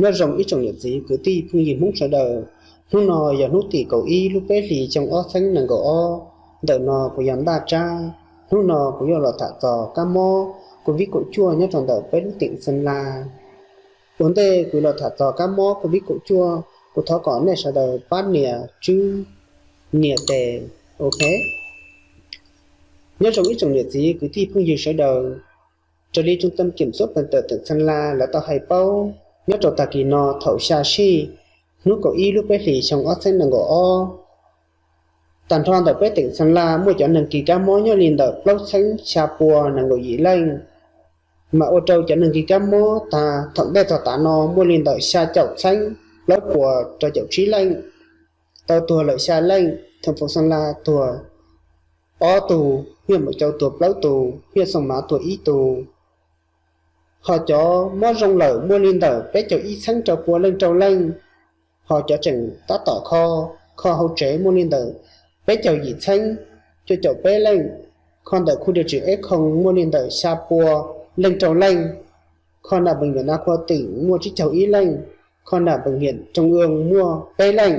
Nyob zoo ib tsoom niam txiv kwv tij phooj ywg Hmoob sawv daws. Hnub no yog hnub tim kaum ib lub peb hlis xyoo ob txheeb nees nkaum ob. Ntawm no kuv yog Ntaj Tsab. Hnub no kuv yuav los tham txog kab mob Covid kaum cuaj nyob rau ntawm peb lub teem Xeeb Las. Ua ntej kuv los tham txog kab mob Covid kaum cuaj, kuv thov kom nej sawv daws pab nias tswb, nias tes, ok. Nyob zoo ib tsoom niam txiv kwv tij phooj ywg sawv daws, raws li Trung tâm Kiểm soát Bệnh tật tỉnh Sơn La lawv tau hais paub, nyob rau tag kis no thaum xya sij, hnub kaum ib lub peb hlis xyoo ob txheeb nees nkaum ob, tag nrho ntawm peb teem Xeeb Las muaj cov neeg kis kab mob nyob li ntawm plaub txheeb xya pua nees nkaum yim leej. Mas ua rau cov neeg kis kab mob tag thaum ntej txog tav no muaj li ntawm xya caum txheeb plaub puas rau caum tsib leej. Tau tuag lawm xya leej, thành phố Sơn La tuag ob tug, Huyện Mộc Châu tuag plaub tus, Huyện Sông Mã tuag ib tus. Ho cov mob zoo lawm muaj li ntawm peb caug ib txheeb rau pua leej rau leej. Ho cov tseem tab tom kho, kho hauv tsev muaj li ntawm peb caug yim txheeb cuaj caum peb leej. Kho ntawm khu điều trị F không muaj li ntawm xya pua leej rau leej. Kho nram bệnh viện đa khoa tỉnh muaj tsib caug ib leej. Kho nram bệnh viện trung ương muaj peb leej.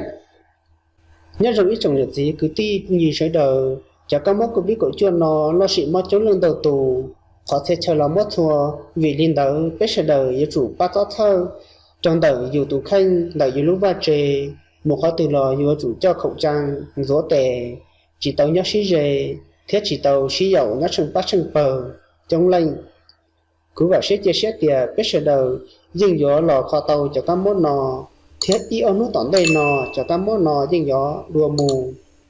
Nyob zoo ib tsoom niam txiv kwv tij phooj ywg sawv daws, cov kab mob Covid kaum cuaj no loj sim mob coob leej ntau tus, qhov txhia chaw los mob txhua. Vim li ntawd peb sawv daws yuav tsum pab txob txhawj rau ntawm yus tus kheej, ntawm yus lub vaj tse. Mus qhov twg los yuav tsum coj khẩu trang, ntxuav tes, tsis tau nyob sib ze, thiab tsis tau sib yaum nyob tsheej pab tsheej pawg coob leej. Kuv vam siab cia siab tias peb sawv daws yeej yuav los kho tau cov kab mob no, thiab ib ob hnub tom ntej no cov kab mob no yeej yuav dua mus.